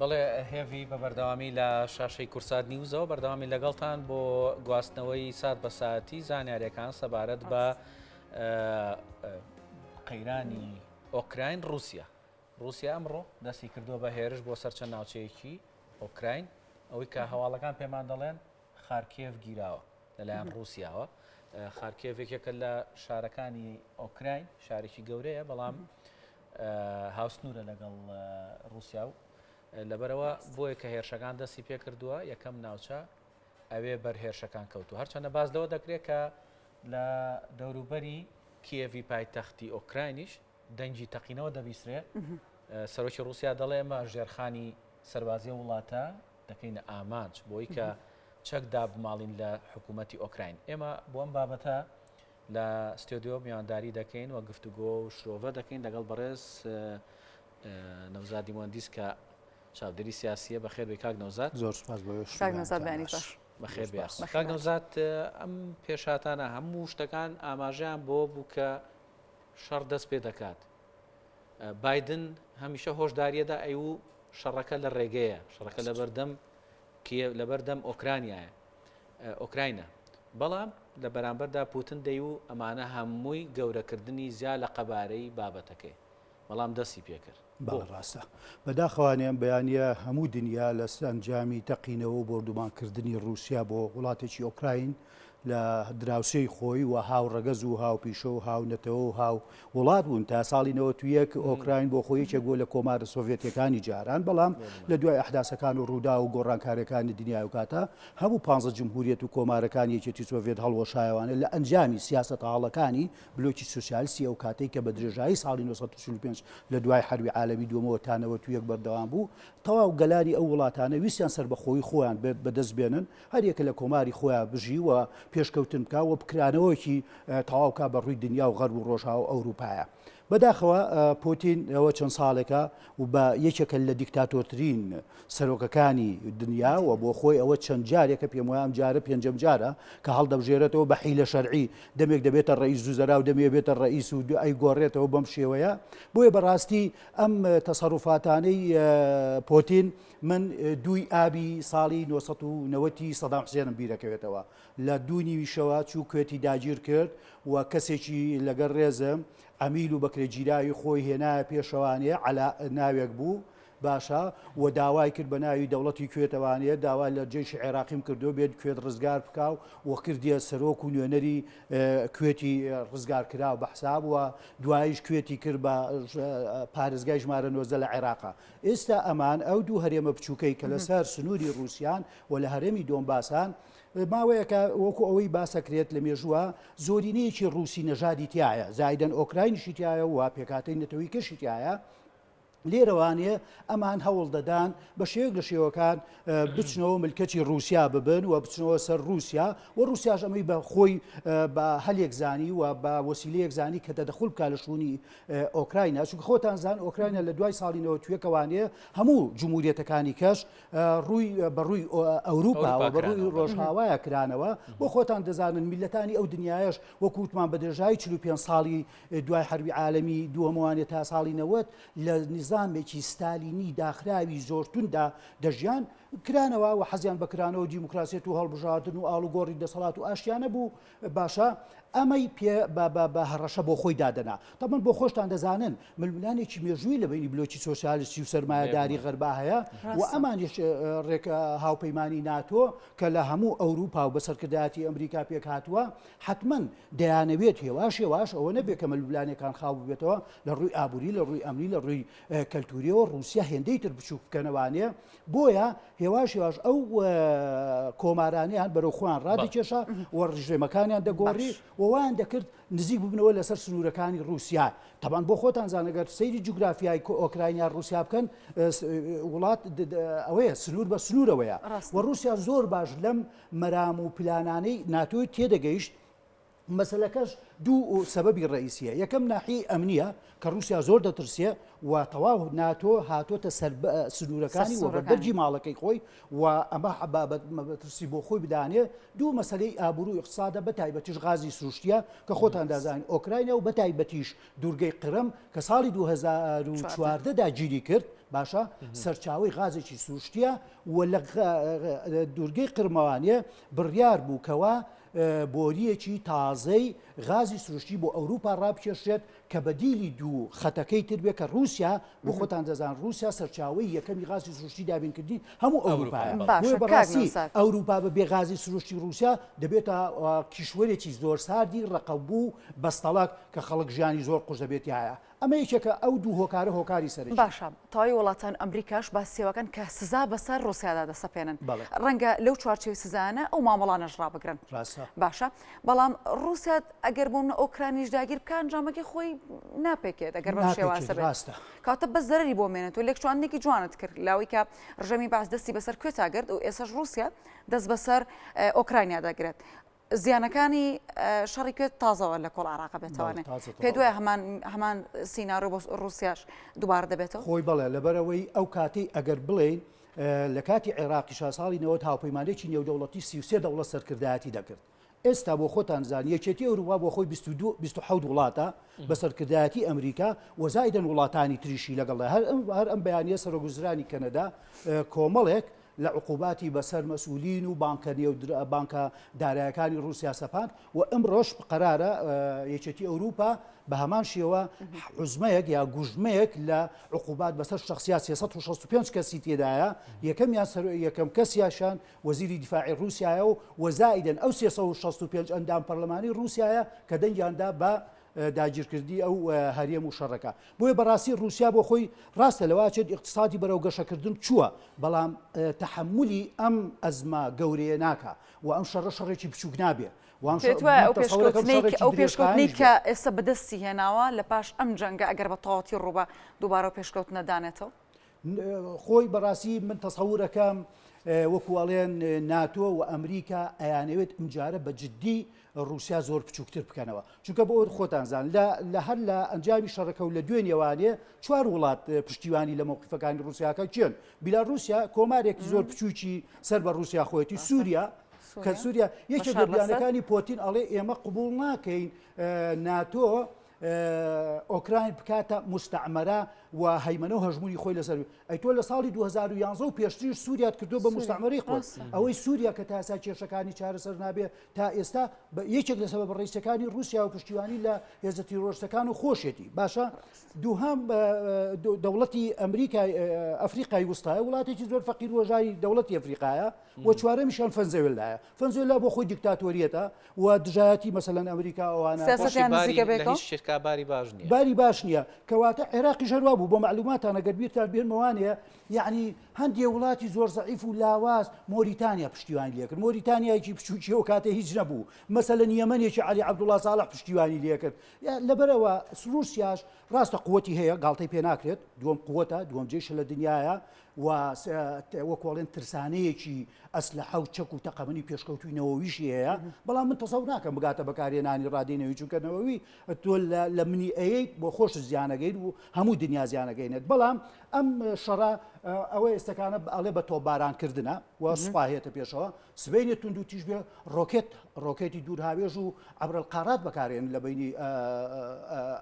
بەڵێ هێڤی بە بەردەوامی لە شاشەی کورسات نیوزەوە بەردەوامی لەگەڵتان بۆ گواستنەوەی سات بە ساتی زانیاریەکان سەبارەت بە قەیرانی ئۆکراین رووسیا. رووسیا ئەمڕۆ دەستی کردووە بە هێرش بۆ سەر چەند ناوچەیەکی ئۆکراین ئەوەی کە هەواڵەکان پێمان دەڵێن خارکێڤ گیراوە لەلایەن ڕووسیاوە. خارکێڤ یەکێکە لە شارەکانی ئۆکراین، شارێکی گەورەیە بەڵام هاوسنوورە لەگەڵ ڕووسیا و لەبەرەوە بۆیە کە هێرشەکان دەستی پێکردووە یەکەم ناوچە ئەوێ بەر هێرشەکان کەوتو هەرچەندە باز لەوە دەکرێت کە لە دەوروبەری کیێڤی پایتەختی ئۆکراینیش دەنگی تەقینەوە دەبیسرێ سەرۆکی ڕووسیا دەڵێ ئێمە ژێرخانی سەربازی وڵاتە دەکەینە ئامانج بۆی کە چەک دابماڵین لە حکوومەتی ئۆکراین. ئێمە بۆ ئەم بابەتە لە ستۆدیۆ میوانداری دەکەین و گفتوگۆ و شرۆڤە دەکەین لەگەڵ بەڕێز نەوزادی مهندیس کە چاودێری سیاسیە. بەخێر بێی کاک نەوزاد. زۆر سپاس بۆ کاک نەوزاد بەیانیت باش. بەخێر بێ کاک نەوزاد. ئەم پێشهاتانە هەموو شتەکان ئاماژەیان بۆ بوو کە شەڕ دەست پێ دەکات. بایدن هەمیشە هۆشداریەدا ئەیوو شەڕەکە لە ڕێگەیە، شەڕەکە لەبەردەم کیێڤ لەبەردەم ئۆکرانیایە ئۆکراینە، بەڵام لە بەرامبەردا پوتن دەیوو ئەمانە هەمووی گەورەکردنی زیا لە قەبارەی بابەتەکەیە، بەڵام دەستی پێکرد. بەڵێ ڕاستە. بەداخەوانێ ئەم بەیانییە هەموو دنیا لە ئەنجامی تەقینەوە و بۆردومانکردنی ڕووسیا بۆ وڵاتێکی ئۆکراین لە دراوسێی خۆی و هاوڕەگەز و هاوپیشە و هاونەتەوە و هاو وڵات بوون تا ساڵی 91 ئۆکراین بۆ خۆی یەکێک بووە لە کۆمارە سۆڤێتیەکانی جاران بەڵام لە دوای ئەحداسەکان و ڕووداو و گۆڕانکاریەکانی دنیای و کاتە هەموو پانزە جمهوریەت و کۆمارەکانی یەکێتی سۆڤێت هەڵوەشایەوانە لە ئەنجامی سیاسەتە هەڵەکانی بلۆکی سوسیالستی ئەو کاتەی کە بە درێژایی ساڵی 1945 لە دوای حەربی عالەمی دووەمەوە تا 91 بەردەوام بوو تەواو گەلانی ئەو وڵاتانە ویستیان سەربەخۆیی خۆیان بەدەست بێنن هەریەکە لە کۆماری خۆیا بژی و پێشکەوتن بکا و بکرانەوەکی تەواو کا بە ڕووی دنیا و غەرب و ڕۆژاوا و ئەوروپایە. بەداخەوە پوتین ئەوە چەند ساڵێکە و بە یەکێکە لە دیکتاتۆرترین سەرۆکەکانی دنیا و بۆ خۆی ئەوە چەند جارێکە پێم وایە ئەم جارە پێنجەم جارە کە هەڵدەبژێرێتەوە بە حیلە شەرعی دەمێک دەبێتە ڕئیس وزەرا و دەمێ بێتە ڕئیس و ئەیگۆڕێتەوە بەم شێوەیە بۆیە بەڕاستی ئەم تەسەروفاتانەی پۆتین من دووی ئابی ساڵی 990 ی سەدام حسێنم بیرەکەوێتەوە لە دوو نیوی شەوە چوو کوێتی داگیر کرد و کەسێکی لەگەر ڕێزم عەمیل و بەکرێگیراوی خۆی هێنایە پێشەوانێ عەلا ناوێک بوو باشە و داوای کرد بە ناوی دەوڵەتی کوێتەوانێ داوا لە جەیشی عێراقیم کردو بێت کوێت ڕزگار بکا و کردیە سەرۆک و نوێنەری کوێتی ڕزگار کراو بە حساب و دواییش کوێتی کرد بە پارێزگای ژمارە 19 لە عێراقا ئێستا ئەمان ئەو دوو هەرێمە بچووکەی کە لەسەر سنووری ڕووسیان و لە هەرێمی دۆنباسان، ماوەیەکە وەکو ئەوەی باسەکرێت لە مێژووە زۆرینەیەکی ڕووسی نەژادی تیایە، زایدەن ئۆکراینیشی تیایە و پێکهاتەی نەتەوەی کەشی تیایە، لێرەوانێ ئەمان هەوڵ دەدان بە شێوەیەک لە شێوەکان بچنەوە ملکەچی ڕووسیا ببن و بچنەوە سەر ڕووسیا و ڕووسیاش ئەمەی بە خۆی بە هەلێک زانی و بە وەسیلەیەک زانی کە تەدەخول بکا لە شوونی ئۆکراینا چونکە خۆتان زان ئۆکراینا لە دوای ساڵی 91ەوانێ هەموو جمهوریەتەکانی کەش ڕووی بە ڕووی ئەوروپاوە بە ڕووی ڕۆژئاوایە کرانەوە بۆ خۆتان دەزانن میلەتانی ئەو دنیایش وەکو وتمان بە درێژایی 45 ساڵی دوای حەربی عالەمی دووەمەوانێ تا ساڵی 90 لە نظامێکی ستالینی داخراوی زۆرتوندا دەژیان کرانەوە و حەزیان بە کرانەوە دیموکراسیەت و هەڵبژاردن و ئاڵوگۆڕی دەسەڵات و ئاشتیانە بوو باشە ئەمەی پێ بە بە بە هەڕەشە بۆ خۆی دادەنا. تەبعەن بۆ خۆشتان دەزانن ململانێکی مێژووی لە بەینی بلۆکی سۆسیالیستی و سەرمایەداری غەربا هەیە و ئەمانیش ڕێک هاوپەیمانی ناتۆ کە لە هەموو ئەوروپا و بە سەرکردایەتی ئەمریکا پێک هاتووە حەتمەن دەیانەوێت هێواش هێواش ئەوە نەبێ کە ململانێکان خاو ببێتەوە لە ڕووی ئابووری لە ڕووی ئەمنی لە ڕووی کەلتوریەوە ڕووسیا هێندەی تر بچووک بکەنەوانێ بۆیە هێواش هێواش ئەو کۆمارانەیان بەرەو خۆیان ڕادەکێشا و ڕژێمەکانیان دەگۆڕی و وایان دەکرد نزیک ببنەوە لەسەر سنوورەکانی ڕووسیا تەبان بۆ خۆتان زانەگەر سەیری جوگرافیای ئۆکراینیا ڕووسیا بکەن وڵات ئەوەیە سنوور بە سنوورەوەیە و ڕووسیا زۆر باش لەم مەرام و پلانانەی ناتۆی تێدەگەیشت مەسەلەکەش دوو سەبەبی ڕەئیسیە، یەکەم ناحیەی ئەمنیە کە ڕوسیا زۆر دەترسێ و تەواو ناتۆ هاتۆتە سەر سنوورەکانی و بەردەرگی ماڵەکەی خۆی و ئەمە مەترسی بۆ خۆی بدانێ، دوو مەسەلەی ئابوور و ئیقتسادە بە تایبەتیش غازی سروشتیە کە خۆتان دەزانین ئۆکراینا و بە تایبەتیش دوورگەی قرم کە ساڵی 2014 داگیری کرد. باشە سەرچاوەی غازێکی سروشتیە و لە دوورگەی قرمەوانێ بڕیار بوو کەوا بۆرییەکی تازەی غازی سروشتی بۆ ئەوروپا ڕابکێشرێت کە بەدیلی دوو خەتەکەی تر بێ کە ڕووسیا بۆ خۆتان دەزان ڕووسیا سەرچاوەی یەکەمی غازی سروشتی دابینکردنی هەموو ئەوروپایە. باشە بۆیە کاک بەڕاستی نەوزاد. ئەوروپا بە بێ غازی سروشتی ڕووسیا دەبێتە کیشوەرێکی زۆر ساردی ڕەقەبوو و بەستەڵەک کە خەڵک ژیانی زۆر قورس دەبێت تیایا. ئەمە یەکێکە ئەو دوو هۆکارە هۆکاری سەرەکین. باشە تەواوی وڵاتان ئەمریکاش باسی ئەوەکەن کە سزا بەسەر ڕوسیادا دەسەپێنن بەڵێ. ڕەنگە لەو چوارچێوەی سزایانە ئەو مامەڵانەش ڕابگرن. ڕاستە. باشە بەڵام ڕوسیا ئەگەر بۆ منە ئۆکرانیش داگیر بکا ئەنجامەکەی خۆی ناپێکێت ئەگەر بەم شێوازە ناپێکێت بێت. ڕاستە. کەواتە بەس زەرەری بۆ مێنێتەوە لێکچواندنێکی جوانت کرد لاوەی کە ڕژێمی بەعس دەستی بەسەر کوێتا گرت و ئێسەش ڕوسیا دەست بەسەر ئۆکرانیا دەگرێت. زیانەکانی شەڕی کوێت تازەوە لە کۆڵ عراق بێتوانێ پێ دوای هەمان هەمان سینارۆ بۆ ڕوسیاش دووبارە دەبێتەوە خۆی بەڵێ لەبەرەوەی ئەو کاتەی ئەگەر بڵێین لە کاتی عێراقیشا ساڵی 90 هاوپەیمانێکی نێودەوڵەتی 33 دەوڵەت سەرکردایەتی دەکرد ئێستا بۆ خۆتان زان یەکێتی ئەوروپا بۆ خۆی 22 27 وڵاتە بە سەرکردایەتی ئەمریکا وەزایدەن وڵاتانی تریشی لەگەڵدا هەر ئەم هەر ئەم بەیانە سەرۆک وەزیرانی کەنەدا کۆمەڵێک لە عقوباتی بەسەر مەسئولین و بانکە نێو بانکە دارایەکانی ڕووسیا سەپاند و ئەمڕۆش قەرارە یەکێتی ئەوروپا بە هەمان شێوە حوزمەیەک یا گوژمەیەک لە عقوبات بەسەر شخصیات 365 کەسی تێدایە یەکەمیان سەر یەکەم کەسیاشان وەزیری دیفاعی ڕووسیایە و وەزائیدەن ئەو 365 ئەندام پەرلەمانی ڕووسیایە کە دەنگیاندا بە داگیرکردنی ئەو هەرێم و شەڕەکە. بۆیە بەڕاستی ڕووسیا بۆ خۆی ڕاستە لەوە ئەچێت ئیقتسادی بەرەو گەشەکردن چووە، بەڵام تەحەمولی ئەم ئەزمە گەورەیە ناکا و ئەم شەڕە شەڕێکی بچووک نابێ و ئەم پێت وایە من ئەو تەسەورەکەم پێشکەوتنەی شەڕێکی ئەو پێشکەوتنەی درێژخایەنیش کە بێ. ئێستا بەدەستی هێناوە لە پاش ئەم جەنگە ئەگەر بە تەواوەتی ڕوو بە دووبارە ئەو پێشکەوتنە دانێتەوە؟ خۆی بەڕاستی من تەسەورەکەم وەکو ئەڵێن ناتۆ و ئەمریکا ئەیانەوێت ئەمجارە بە جددی رووسیا زۆر بچووکتر بکەنەوە چونکە بۆ خۆتان زان لە هەر لە ئەنجامی شەڕەکە و لە دوێنێوانێ چوار وڵات پشتیوانی لە مەوقفەکانی رووسیاکە کێن بیلا رووسیا کۆمارێکی زۆر بچووکی سەر بە رووسیا خۆیەتی سووریا کە سووریا یەکێک لە بیانەکانی پۆتین ئەڵێ ئێمە قبول ناکەین ناتۆ ئۆکراین بکاتە موستەعمەرە و هەیمەنە و هەژموونی خۆی لەسەر ئەی تۆ لە ساڵی 2011 و پێشتریش سووریات کردو بە موستەعمەرەی خۆت ئەوەی سووریا کە تا ئێستا کێشەکانی چارەسەر نابێ تا ئێستا یەکێک لە سەبەبە ڕئیسەکانی ڕووسیا و پشتیوانی لە هێزە تیرۆرستەکان و خۆشێتی باشە دووهەم دەوڵەتی ئەمریکای ئەفریقای وستایە وڵاتێکی زۆر فەقیر وەژاری دەوڵەتی ئەفریقایە و چوارەمیشان فەنزەوێلایە فەنزوێلا بۆ خۆی دیکتاتۆریەتە و دژایەتی مەسەلەن ئەمریکا ئەوانە. سیاسەتیان باری نزیکە لە بەیەکەوە؟ هیچ شتێکا باری باش نییە. باری باش نییە. کەواتە عێراقیش هەروا بوو. بۆ مەعلوماتان ئەگەر بیرتان بێنمەوانێ یەعنی هەندێ وڵاتی زۆر زەعیف و لاواز مۆریتانیا پشتیوانی لێکرد. مۆریتانیایەکی بچووکی ئەو کاتە هیچ نەبوو. مەسەلەن یەمەنێکی عەلی عەبدوڵا ساڵح پشتیوانی لێکرد. لەبەرئەوە رووسیاش ڕاستە قوەتی هەیە گاڵتەی پێ ناکرێت دووەم قوەتە دووەم جەیشە لە دنیایە و وەکو ئەڵێن ترسانەیەکی ئەسلەحە و چەک و تەقەمەنی پێشکەوتوی نەوەویشی هەیە بەڵام من تەسەور ناکەم بگاتە بەکارهێنانی ڕادەی نەوی چونکە نەوەوی تۆ لە منی ئەیەیت بۆ خۆشت زیانەگەیت و هەموو دنیا زیانەگەینێت بەڵام ئەم شەڕە ئەوە ئێستەکانە ئەڵێ بە تۆپبارانکردنە و سوپا هێتە پێشەوە سبەینێ توندوتیژ بێ ڕۆکێت ڕۆکێتی دوورهاوێژ و عەبرەلقارات بەکارێن لە بینی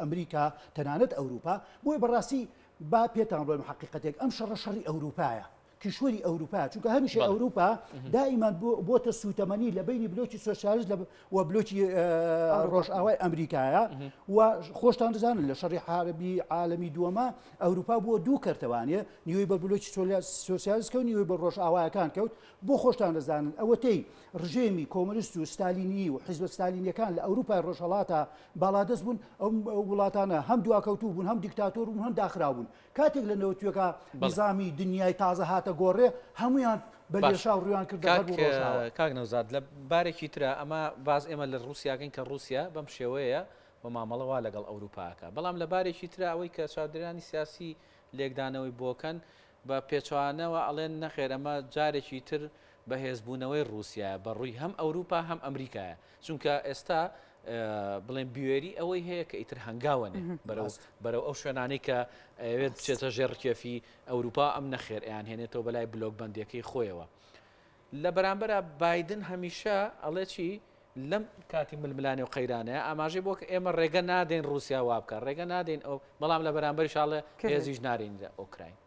ئەمریکا تەنانەت ئەوروپا بۆیە بەڕاستی با پێتان بڵێم حەقیقەتێک ئەم شەڕە شەڕی ئەوروپایە کیشوەری ئەوروپا چونکە هەمیشە ئەوروپا دائیمان بۆتە سوتەمەنی لە بینی بلۆکی سۆسیالیست لە و بلۆکی ڕۆژئاوای ئەمریکایە و خۆشتان دەزانن لە شەڕی حاربی عالەمی دووەمە ئەوروپا بووە دوو کەرتەوانێ نیوەی بە بلۆکی سۆسیالیست کەوت نیوەی بە ڕۆژئاوایەکان کەوت بۆ خۆشتان دەزانن ئەوەتەی ڕژێمی کۆمۆنیست و ستالینیی و حیزبە ستالینیەکان لە ئەوروپای ڕۆژهەڵاتا باڵادەست بوون، ئەو وڵاتانە هەم دواکەوتوو بوون، هەم دیکتاتۆر بوون، هەم داخراو بوون. کاتێک لە نەوەتویەکا نیزامی دنیای تازە هاتە گۆڕێ، هەموویان بە باش لێشاو ڕوویان کردە کاک غەرب و ڕۆژاوا. کاک نەوزاد لە بارێکی ترا ئەمە باس ئێمە لە ڕووسیاکەین کە ڕووسیا بەم شێوەیە و مامەڵە وا لەگەڵ ئەوروپا ئەکا بەڵام لە بارێکی ترا ئەوەی کە چاودێرانی سیاسی لێکدانەوەی بۆکەن بە پێچەوانەوە ئەڵێن نەخێر ئەمە جارێکی تر بەهێزبوونەوەی ڕووسیایە بە ڕووی هەم ئەوروپا هەم ئەمریکایە چونکە ئێستا بڵێن بوێری ئەوەی هەیە کە ئیتر هەنگاوەنێ بەرەو بەرەو ئەو شوێنانەی کە ئەوێت بچێتە ژێر ڕکێفی ئەوروپا ئەم نەخێر ئەیان هێنێتەوە بەلای بلۆک بەندیەکەی خۆیەوە لە بەرامبەرا بایدن هەمیشە ئەڵێ چی لەم کاتی ململانێ و قەیرانەیە ئاماژەی بۆ کە ئێمە ڕێگە نادەین ڕووسیا وا بکات ڕێگە نادەین ئەو بەڵام لە بەرامبەریش ئەڵێ هێزیش نارێنرە ئۆکراین.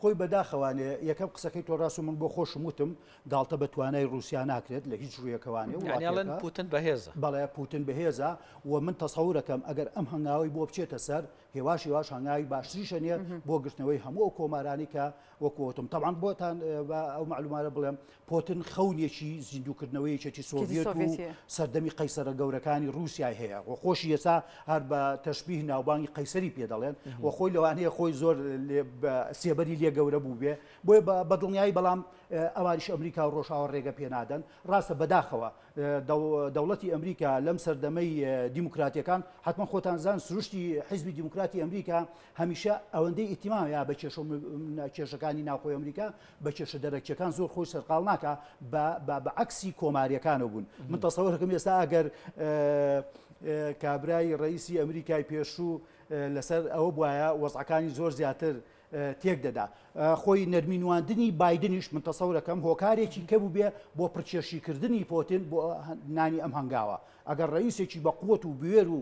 خۆی بەداخەوانێ یەکەم قسەکەی تۆ ڕاست و من بۆ خۆشم وتم گاڵتە بە توانای ڕووسیا ناکرێت لە هیچ ڕوویەکەوانێ یانی ئەڵێن وڵاتێکە پوتن بەهێزە. بەڵێ پوتن بەهێزە و من تەسەورەکەم ئەگەر ئەم هەنگاوەی بۆ بچێتە سەر هێواش هێواش هەنگاوی باشتریشە نیە بۆ گرتنەوەی هەموو ئەو کۆمارانی کە وەکو وتم تەبعەن بۆتان بە ئەو مەعلومانە بڵێم پۆتن خەونێکی زیندووکردنەوەی یەکێتی سۆڤیەت و سەردەمی قەیسەرە گەورەکانی ڕووسیای هەیە و خۆشی ئێستا هەر بە تەشبیه ناوبانگی قەیسەری پێ دەڵێن و خۆی لەوانەیە خۆی زۆر سێبەری لێ گەورە بوو بێ بۆیە بە دڵنیایی بەڵام ئەوانیش ئەمریکا و ڕۆژاوا ڕێگە پێ نادەن ڕاستە بەداخەوە دەوڵەتی ئەمریکا لەم سەردەمەی دیموکراتیەکان حتمما خۆتان زان سروشتی حیزبی دیموکراتی ئەمریکا هەمیشە ئەوەندەی ئیتیمام یا بە کێشە کێشەکانی ناوخۆی ئەمریکا بە کێشە دەرەکیەکان زۆر خۆی سەرقاڵ ناکا بە بە عەکسی کۆماریەکانەوە بوون من تەسەوەرەکەم ئێستا ئەگەر کابرای ڕئیسی ئەمریکای پێشوو لەسەر ئەوە بواە وەزعەکانی زۆر زیاتر تێک دەدا. خۆی نەرمی نواندنی بایدنیش من تەسەورەکەم هۆکارێکی کە بووبێ بۆ پڕکێشی کردنی پۆتین بۆ نانی ئەم هەنگاوە. ئەگەر ڕەئیسێکی بە قوت و بوێر و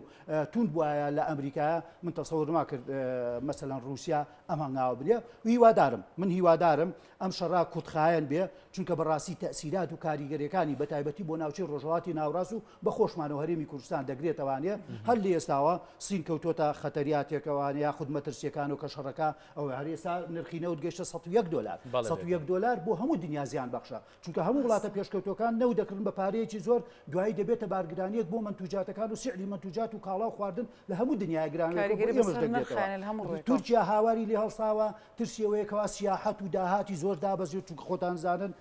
توند بوایە لە ئەمریکایە من تەسەور ناکرد مەسەلەن ڕووسیا ئەم هەنگاوە بنێ و هیوادارم من هیوادارم ئەم شەڕە کورتخایەن بێ چونکە بەڕاستی تەئسیرات و کاریگەریەکانی بەتایبەتی بۆ ناوچەی ڕۆژهەڵاتی ناوڕاست و بە خۆشمانەوە هەرێمی کوردستان دەگرێتەوانێ هەر لە ئێستاوە سین کەوتۆتە خەتەریاتێکەوانێ یاخود مەترسیەکان و کە شەڕەکە ئەوە هەر ئێستا نرخی نەوت گەیشتە 101 دۆلار 101 دۆلار بۆ هەموو دنیا زیان بەخشە چونکە هەموو وڵاتە پێشکەوتوەکان نەوت دەکڕن بە پارەیەکی زۆر دوایی دەبێتە بارگرانیەک بۆ مەنتوجاتەکان و سعری مەنتوجات و کاڵا و خواردن لە هەموو دنیای گرانەکە بۆ ئێمەش دەگرێتەوە تورکیا هاواری لێ هەڵساوە ترسی ئەوەیە کەوا سیاحەت و داهاتی زۆر دابەزیوە چونکە خۆتان زانن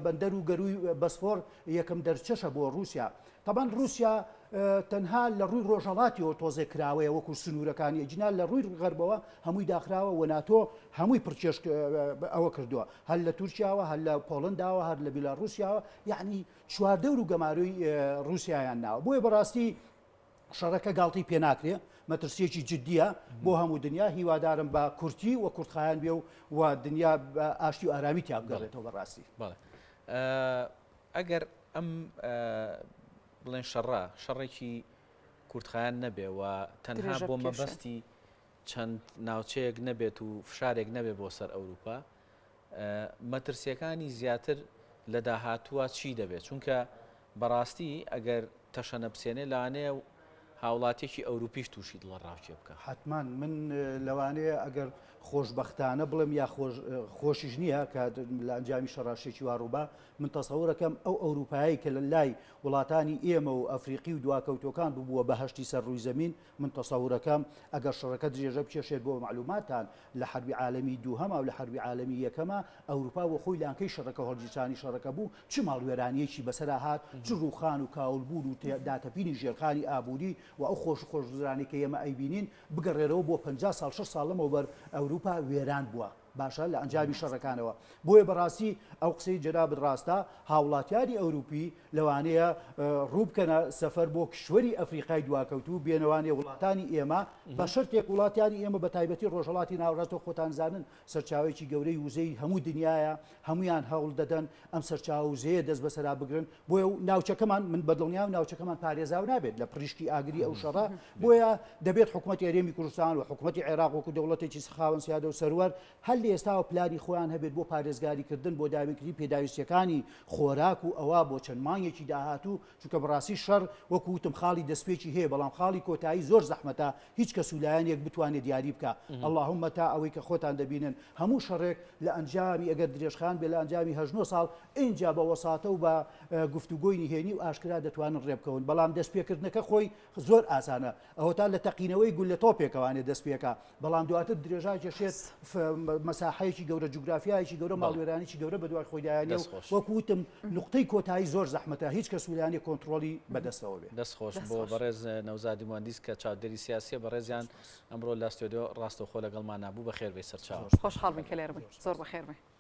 بەندەر و گەرووی بەسفۆر یەکەم دەرچەشە بۆ ڕووسیا. تەبعەن ڕووسیا تەنها لە ڕووی ڕۆژهەڵاتیەوە تۆزێک کراوەیە وەکو سنوورەکانی ئەگینا لە ڕووی غەربەوە هەمووی داخراوە و ناتۆ هەمووی پڕکێش ئەوە کردووە هەر لە تورکیاوە هەر لە پۆڵنداوە هەر لە بیلاڕووسیاوە یعنی چواردەور و گەمارۆی ڕووسیایان ناوە بۆیە بەڕاستی شەڕەکە گاڵتەی پێ ناکرێ، مەترسییەکی جددییە بۆ هەموو دنیا، هیوادارم بە کورتی و کورتخایەن بێ و و دنیا بە ئاشتی و ئارامی تیا بگەڕێتەوە بەڕاستی. بەڵێ ئەگەر ئەم بڵێن شەڕە شەڕێکی کورتخایەن نەبێ و تەنها بۆ مەبەستی چەند ناوچەیەک نەبێت و فشارێک نەبێ بۆ سەر ئەوروپا مەترسیەکانی زیاتر لە داهاتووە چی دەبێت؟ چونکە بەڕاستی ئەگەر تەشەنە بسێنێ لەوانەیە هاوڵاتیەکی ئەوروپیش تووشی دڵەڕاوکێ بکا. حەتمەن من لەوانەیە ئەگەر خۆشبەختانە بڵێم یا خۆشیش نییە کە لە ئەنجامی شەڕا شتێکی وا ڕووبا، من تەسەورەکەم ئەو ئەوروپایەی کە لە لای وڵاتانی ئێمە و ئەفریقی و دواکەوتووەکان ببووە بەهەشتی سەر ڕووی زەمین، من تەسەورەکەم ئەگەر شەڕەکە درێژە بکێشێت بۆ مەعلوماتتان لە حەربی عالەمی دووهەما و لە حەربی عالەمی یەکەما ئەوروپا بۆ خۆی لانکەی شەڕەکە و هەڵگیرسانی شەڕەکە بوو چ ماڵوێرانیەکی بەسەرا هات چ ڕووخان و کاولبوون و داتەپینی ژێرخانی ئابووری و ئەو خۆش و خۆشگوزرانی کە ئێمە ئەیبینین بگەڕێرەوە بۆ 50 ساڵ 60 ساڵ لەمەوبەر ئەوروپا وێران بووە. باشە لە ئەنجامی شەڕەکانەوە بۆیە بەڕاستی ئەو قسەی جەنابت ڕاستە هاوڵاتیانی ئەوروپی لەوانەیە ڕووبکەنە سەفەر بۆ کیشوەری ئەفریقای دواکەوتوو بێنەوانێ وڵاتانی ئێمە بە شەرتێک وڵاتیانی ئێمە بە تایبەتی ڕۆژهەڵاتی ناوەڕاست خۆتان زانن سەرچاوەیەکی گەورەی وزەی هەموو دنیایە هەمویان هەوڵ دەدەن ئەم سەرچاوە وزەیە دەست بەسەرا بگرن بۆیە و ناوچەکەمان من بەدڵنیام ناوچەکەمان پارێزاو نابێت لە پڕیشکی ئاگری ئەو شەڕە بۆیە دەبێت حکوومەتی هەرێمی کوردستان و حکوومەتی عێراق وەکو دەوڵەتێکی خاوەن سیادە و سەروەر هەر لە ئێستاوە پلانی خۆیان هەبێت بۆ پارێزگاریکردن بۆ دابینکردنی پێداویستیەکانی خۆراک و ئەوە بۆ چەند مانگێکی داهاتوو چونکە بەڕاستی شەڕ وەکو وتم خاڵی دەستپێکی هەیە بەڵام خاڵی کۆتایی زۆر زەحمەتە هیچ کەس و لایەنێک بتوانێت دیاری بکا اللهم تا ئەوەی کە خۆتان دەبینن هەموو شەڕێک لە ئەنجامی ئەگەر درێژخایەن بێت لە ئەنجامی هەشت نۆ ساڵ ئینجا بە وەساتە و بە گفتوگۆی نهێنی و ئاشکرا دەتوانن ڕێبکەون بەڵام دەستپێکردنەکە خۆی زۆر ئاسانە ئەوەتا لە تەقینەوەی گوللە تۆپێکەوانێ دەست پێکا بەڵام دواتر درێژا کێشێت مەساحەیەکی گەورە جوگرافیایەکی گەورە ماڵوێرانێکی گەورە بەدوای خۆیدایانێ و وەکو وتم نوقتەی کۆتایی زۆر زەحمەتە هیچ کەس و لایەنێک کۆنتڕۆڵی بەدەستەوە بێ. دەست خۆش بۆ بەڕێز نەوزادی موهەندیس کە چاودێری سیاسیە بەڕێزیان ئەمڕۆ لە ستۆدیۆ ڕاستەوخۆ لەگەڵمانا بوو بەخێر بێی سەرچاوە. خۆشحاڵ بووین کە لێرە بووین زۆر بەخێر بێی.